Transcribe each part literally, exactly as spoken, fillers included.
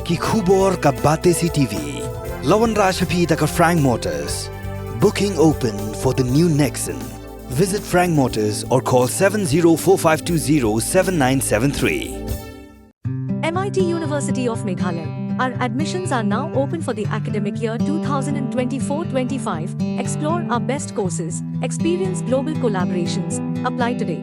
Ki khubor ka Batesi T V. La wanrah sha phi da ka Frank Motors. Booking open for the new Nexon. Visit Frank Motors or call seven zero four five two zero seven nine seven three. M I T University of Meghalaya. Our admissions are now open for the academic year twenty twenty-four twenty-five. Explore our best courses, experience global collaborations. Apply today.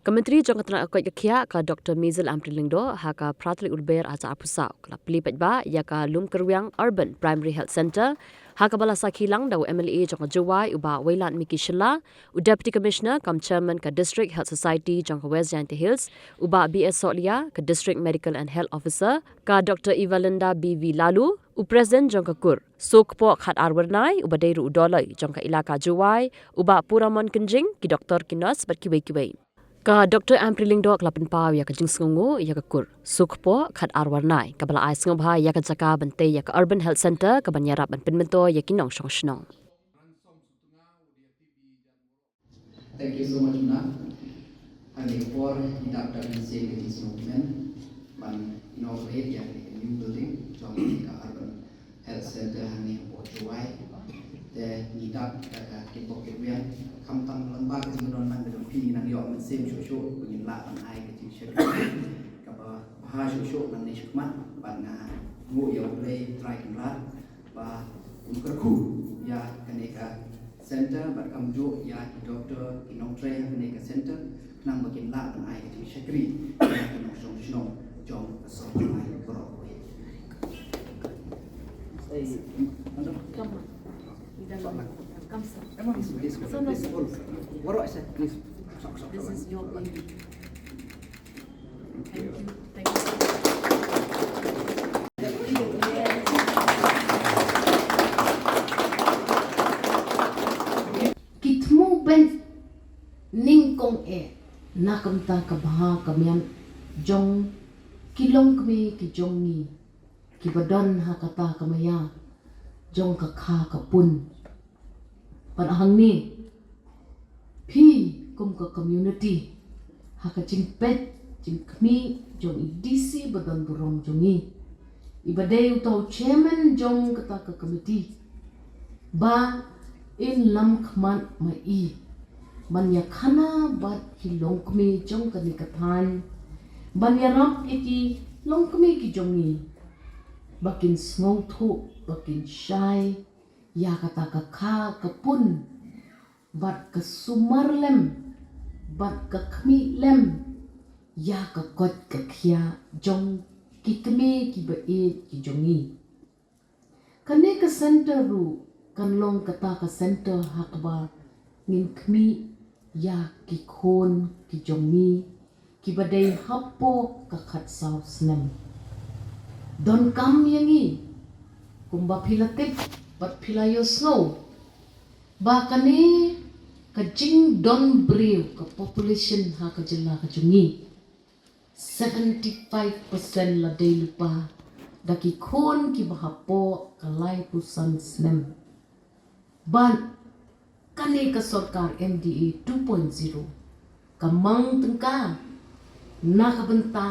Ka Myntri jong ka tnat ka koit ka khiah ka Doctor Mazel Ampareen Lyngdoh ha ka phra tarik u Lber arhajar arphew saw ka la plie paidbah ïa ka Lumkyrwiang Urban Primary Health Centre ha kaba la sakhi lang da u M L A jong ka Jowai u Bah Wailadmiki Shylla, u Deputy Commissioner cum Chairman ka District Health Society jong ka West Jaintia Hills u Bah B S Sohliya, ka District Medical and Health Officer ka Doctor Evalinda B V Laloo, u President jong ka KUR, Sookpoh Khatar Wyrnai, uba dei ruh u Dolloi jong ka Elaka Jowai u Bah Puramon Kynjing, ki doktor, ki nurse bad kiwei kiwei. Ka Doctor Ampareen Lyngdoh ka la pynpaw ïa ka jingsngewnguh ïa ka KUR, Sookpoh Khatar Wyrnai, kaba la ai sngewbha ïa ka jaka ban tei ïa ka Urban Health Centre kaban ïarap ban pynmyntoi ïa ki nongshong shnong. Thank you so much, Mna. Hangne ka por ngi dap da ka mynsiem ka jingsngewkmen ban inaugurate ïa kane ka new building jong ka Urban Health Centre hangne hapoh Jowai. Te ngi dap da ka kitbok kitbiang, khamtam lyngba ka jingdon lang ka jong phi, ngi nang ïoh mynsiem shuh shuh ba ngin lah ban ai ka jingshakri kaba bha shuh shuh nangne shakhmat, bad nga nguh ïa U Blei Trai Kynrad ba un kyrkhu ïa kane ka centre bad kumjuh ïa ki doktor, ki nongtrei ha kane ka centre, khnang ba kin lah ban ai ka jingshakri ïa ki nongshong shnong jong ka sor Jowai baroh kawei. This is your baby. Thank you. Thank you. Ki thmu beiñ nyngkong eh na ka bynta ka bha ka miat jong ki longkmie ki jong ngi kiba don ha kata ka maïa jong ka kha ka pun. Bad hangne phi kum ka community ha ka jingpeit jingkhmih jong i D C ba don burom jong ngi, iba dei uta u chairman jong kata ka committee, ba in lam khmat ma i ban ïakhana bad ki longkmie jong kane ka thaiñ, ban ïarap ïa ki longkmie ki jong ngi ba kin sngewthuh, ba kin shai ïa kata ka kha ka pun, bad ka sumar lem, bad ka khmih lem ïa ka koit ka khiah jong ki kmie kiba ïeit ki jong ngi. Kane ka centre ruh kan long kata ka centre ha kaba ngin khmih ïa ki khun ki jong ngi kiba dei hapoh ka khatsaw snem. Donkam ïa ngi, kumba phi la tip bad phi la ïohsngew, ba kane ka jingdon briew, ka population ha ka jylla ka jong ngi, seventy-five percent la dei lypa da ki khun kiba hapoh ka laiphew san snem. Bad kane ka sorkar M D A two point zero ka mang tyngka na ka bynta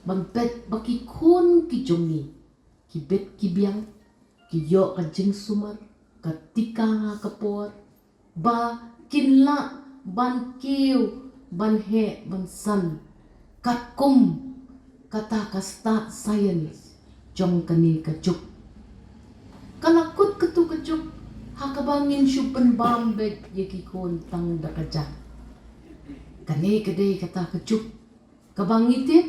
ban peit ba ki khun ki jong ngi ki bit ki biang, ki ïoh ka jingsumar, ka tika ha ka por, ba kin lah ban kiew, ban heh, ban san katkum kata ka stad science jong kane ka juk. Ka la kut katu ka juk ha kaba ngin shu pynbam beit ïa ki khun tang da ka jak. Kane ka dei kata ka juk kaba ngi tip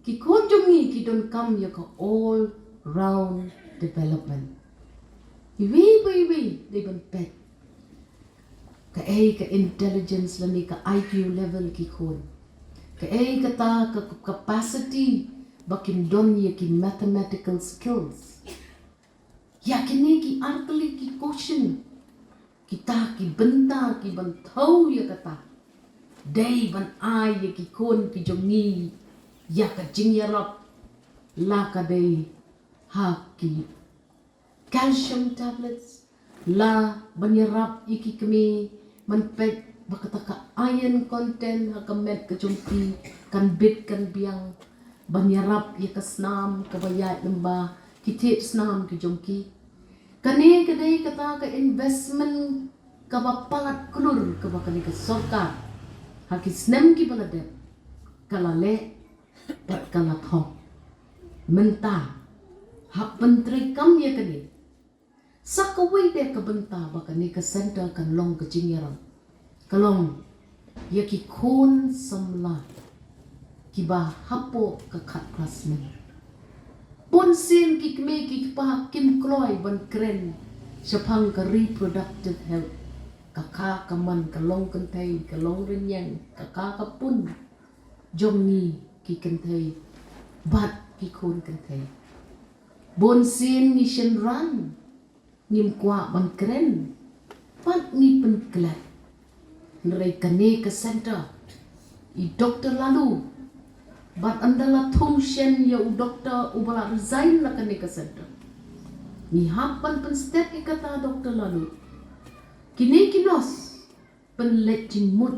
ki khun jong ngi ki donkam ïa ka all round development. Iwei pa iwei dei ban peit kaei ka intelligence lane ka I Q level ki khun, kaei kata ka capacity ba kin don ïa ki mathematical skills. Ïa kine ki artylli ki question, kita ki bynta ki ban thew ïa kata, dei ban ai ïa ki khun ki jong ngi ïa ka jingïarap, la ka dei ha ki calcium tablets, la ban ïarap ïa ki kmie ban peit ba kata ka iron content ha ka met ka jong ki kan bit kan biang ban ïarap ïa ka snam kaba ïaid lyngba ki thied snam ki jong ki. Kane ka dei kata ka investment kaba palat klur kaba kane ka sorkar ha ki snem kiba la dep ka la leh bad ka la thok. Mynta hap ban treikam ïa kane. Sa kawei de ka bynta ba kane ka center kan long ka jingïarap ka long ïa ki khun samla kiba hapoh ka khatphra snem. Bun sien ki kmie ki kpa kim kloi ban kren shaphang ka reproductive health, ka kha ka man, ka long kynthei, ka long rynïeng, ka kha ka pun jong ngi ki kynthei bad ki khun kynthei. Bun sien ngi shynrang ngim kwah ban kren bad ngi pynklet. Hynrei kane ka center, i Doktor Laloo, bad ynda la thung shen ïa u doktor uba la resign na kane ka center, ngi hap ban pynstet ïa kata Doktor Laloo. Kine ki nurse pynleit jingmut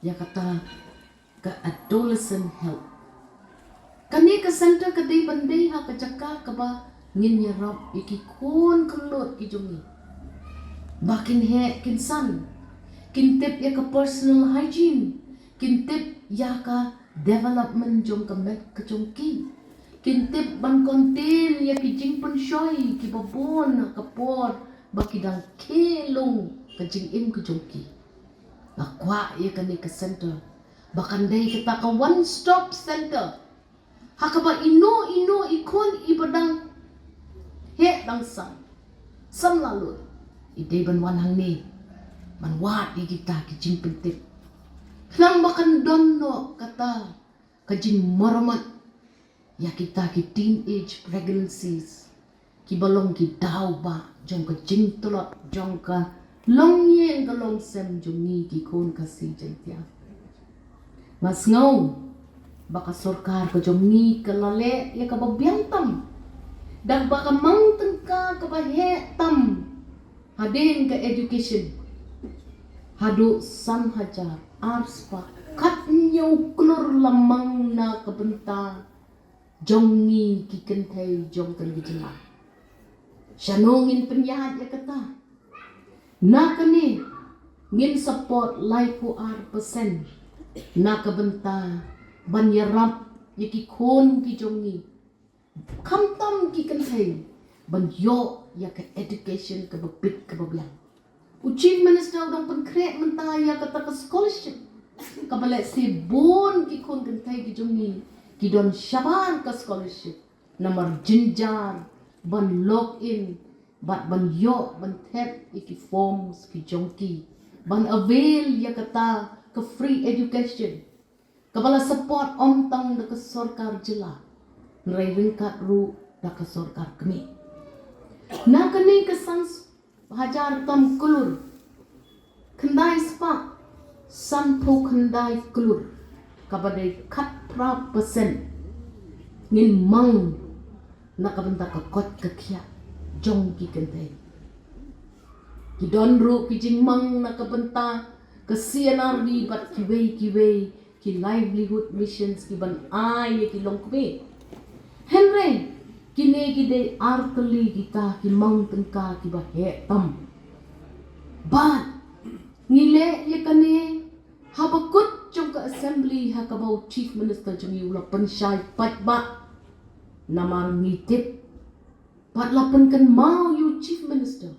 ïa kata ka adolescent health. Kane ka center ka dei ban dei ha ka jaka kaba ngin ïarap ïa ki khun khyllood ki jong ngi ba kin heh kin san, kin tip ïa ka personal hygiene, kin tip ïa ka development jong ka met ka jong ki, kin tip ban contain ïa ki jingpynshoi kiba bun ha ka por ba ki dang khie lung ka jingim ka jong ki. Nga kwah ïa kane ka center ba kan dei kata ka one stop center ha kaba ino ino i khun iba dang heh dang san, samla lut, i dei ban wan hangne ban wad ïa kita ki jingpyntip. Khnang ba kan don noh kata ka jingmaramat ïa kita ki teenage pregnancies kiba long ki daw ba jong ka jingtlot jong ka longïing ka longsem jong ngi ki khun Khasi Jaiñtia. Nga sngew ba ka sorkar ka jong ngi ka la leh ïa kaba biang tam da kaba ka mang tyngka kaba heh tam hadien ka education haduh san hajar ar spah khathynñiew klur la mang na ka bynta jong ngi ki kynthei jong kane ka jylla. Shano ngin pynïaid ïa kata? Na kane ngin support laiphew ar percent na ka bynta ban ïarap ïa ki khun ki jong ngi, khamtam ki kynthei, ban ïoh ïa ka education kaba bit kaba biang. U Chief Minister u dang pynkhreh mynta ïa kata ka scholarship kaba lehse bun ki khun kynthei ki jong ngi ki don shabar ka scholarship namar jynjar ban log in bad ban ïoh ban thep ïa ki forms ki jong ki ban avail ïa kata ka free education kaba la support ym tang da ka sorkar jylla, hynrei ryngkat ruh da ka sorkar kmie. Na kane ka san hajar tam klur, khyndai spah sanphew khyndai klur, kaba dei khatphra percent, ngin mang na ka bynta ka koit ka khiah jong ki kynthei. Ki don ruh ki jingmang na ka bynta ka C N R D bad kiwei kiwei ki livelihood missions ki ban ai ïa ki longkmie. Hynrei kine ki dei artylli kita ki mang tyngka kiba heh tam. Bad ngi leh ïa kane haba kut jong ka assembly ha kaba u Chief Minister jong ngi u la pynshai paidbah. Namar ngi tip bad la pynkynmaw ïa u Chief Minister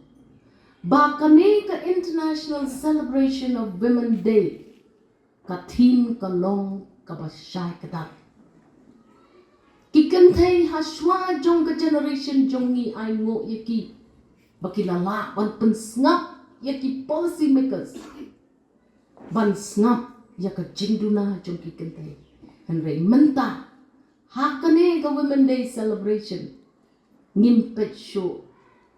ba kane ka International Celebration of Women Day, ka theme ka long kaba shai kdar. Ki kynthei ha shuwa jong ka generation jong ngi ai nguh ïa ki ba ki la lah ban pynsngap ïa ki policy makers ban sngap ïa ka jingduna jong ki kynthei. Hynrei mynta ha kane ka Women Day celebration ngim peit shuh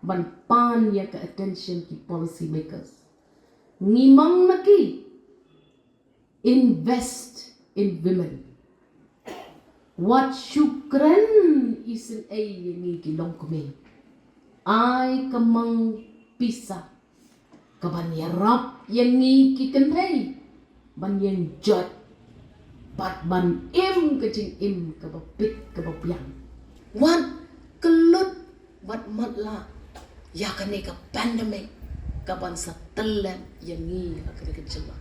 ban pan ïa ka attention ki policy makers. Ngi mang na ki invest in women. Wat shu kren isynei ïa ngi ki longkmie. Ai ka mang pisa ka ban ïarap ïa ngi ki kynthei ban ïeng joit bad ban im ka jingim kaba bit kaba biang. Wat kyllut, wat matlah ïa kane ka pandemic kaban sa tyllep ïa ngi ha kane ka jylla.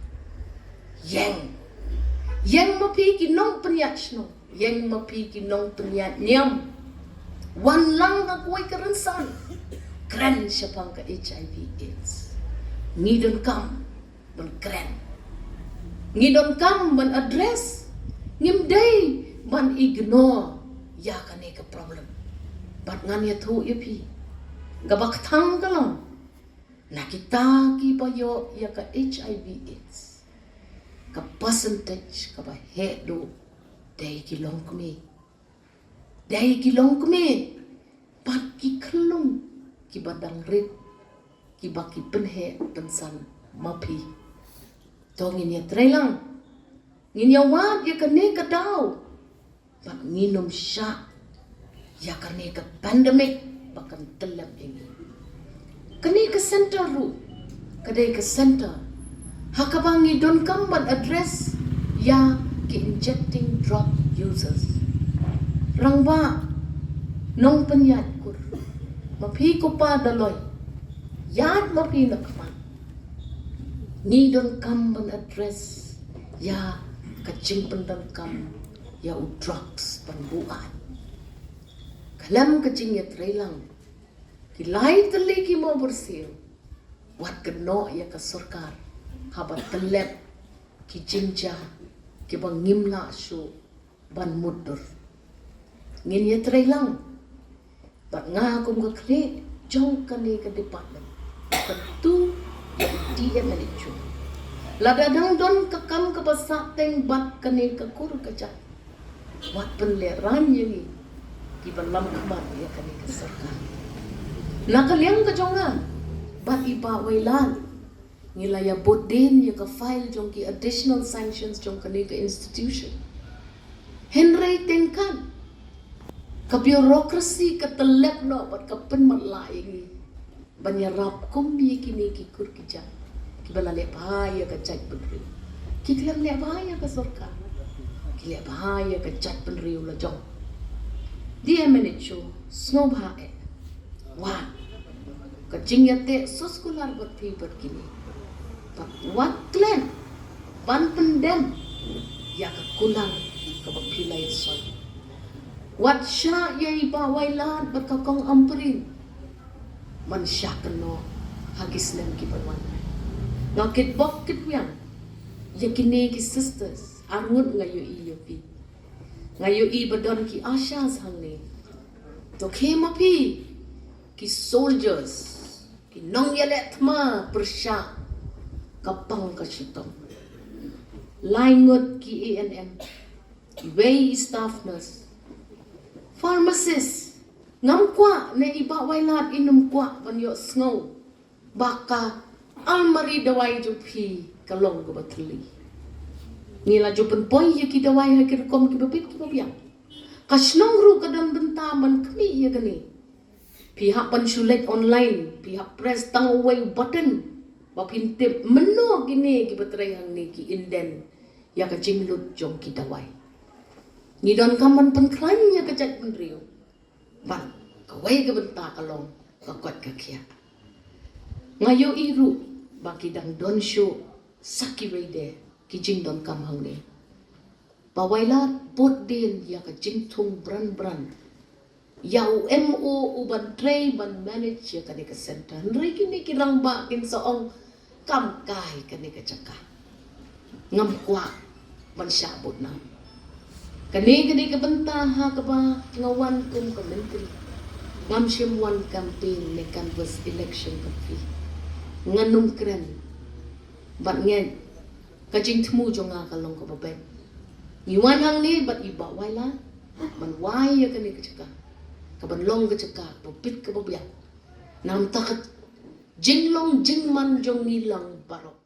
Ïeng, ïeng ma phi ki nongpynïaid shnong, ïeng ma phi ki nongpynïaid niam. Wan lang ha kawei ka rynsan, kren shaphang ka HIV AIDS. Ngi donkam ban kren, ngi donkam ban address. Ngim dei ban ignore ïa kane ka problem. Bad ngan ïathuh ïa phi, kaba kthang ka long, na kita kiba ïoh ïa ka HIV AIDS, ka percentage kaba heh duh dei ki longkmie. Dei ki longkmie bad ki khyllung kiba dang rit, kiba ki pynheh pynsan ma phi. To ngin ïatreilang, ngin ïawad ïa kane ka daw, bad ngin ym shah ïa kane ka pandemic ba kan tyllep ïa ngi. Kane ka center ruh ka dei ka center ha kaba ngi donkam ban address ïa ki injecting drug users. Rangbah, nongpynïaid kur, ma phi ko pa Daloi, ïaid ma phi na khmat. Ngi donkam ban address ïa ka jingpyndonkam ïa u drugs ban buaid. Khlem ka jingïatreilang, ki lai tylli ki mawbyrsiew, wat kynnoh ïa ka sorkar haba tyllep ki jingjia kiba ngim lah shuh ban mutdur. Ngin ïatreilang. Bad nga kum ka khlieh jong kane ka department, ka tu ïa u DMHO, lada dang don ka kam kaba sahteng bad kane ka kur ka jait, wat pynlehrain ïa ngi kiba lam khmat ïa kane ka sorkar. Na ka liang ka jong nga bad i Bah Wailadmiki, ngi la ïa bud dien ïa ka file jong ki additional sanctions jong kane ka institution. Hynrei teng kat ka bureaucracy ka tyllep noh bad ka pynmatlah ïa ngi ban ïarap kum ïa kine ki kur ki jait kiba la leh bha ïa ka jaitbynriew. Ki khlem leh bha ïa ka sorkar, ki leh bha ïa ka jaitbynriew la jong. DMHO, sngewbha eh, wat ka jingïateh soskular bad phi bad kine, bad wat klet ban pyndem ïa ka kular kaba phi la ïasoi. Wat shah ïa i Bah Wailadmiki bad ka Kong Ampareen ban shah kynnoh ha ki snem kiban wan. Nga kitbok kitwiang ïa kine ki sisters, arngut nga ïohi ïa phi. Nga ïohi ba don ki ASHAs hangne. To khie ma phi ki soldiers, ki nongïaleh thma pyrshah ka pang ka shitom. Lai ngut ki ANM, iwei i staff nurse, pharmacist. Ngam kwah ne i Bah Wailadmiki in ym kwah ban ïohsngew ba ka almari dawai jong phi ka long kaba thylli. Ngi la ju pynpoi ïa ki dawai ha ki rukom kiba bit kiba biang. Ka shnong ruh ka don bynta ban khmih ïa kane. Phi hap ban shu leit online, phi hap press tang uwei u button ba phin tip mynno kine kiba trei hangne ki indent ïa ka jinglut jong ki dawai. Ngi donkam ban pynkhlaiñ ïa ka jaitbynriew. Bad kawei ka bynta ka long ka koit ka khiah. Nga ïohi ruh ba ki dang don shuh sa kiwei de ki jingdonkam hangne. Bah Wailadmiki, bud dien ïa ka jingthung bran bran ïa u MO uban trei ban manage ïa kane ka center. Hynrei kine ki rangbah kin sa ong, kam kai kane ka jaka. Ngam kwah ban shah bud nam. Kane, kane ka bynta ha kaba nga wan kum ka myntri. Ngam shym wan campaign ne canvass election bad phi. Ngan ym kren. Bad ngeit ka jingthmu jong nga ka long kaba beit. Ngi wan hangne bad i Bah Wailadmiki ban wai ïa kane ka jaka kaban long ka jaka kaba bit kaba biang. Namar ka jinglong jingman jong ngi lang baroh.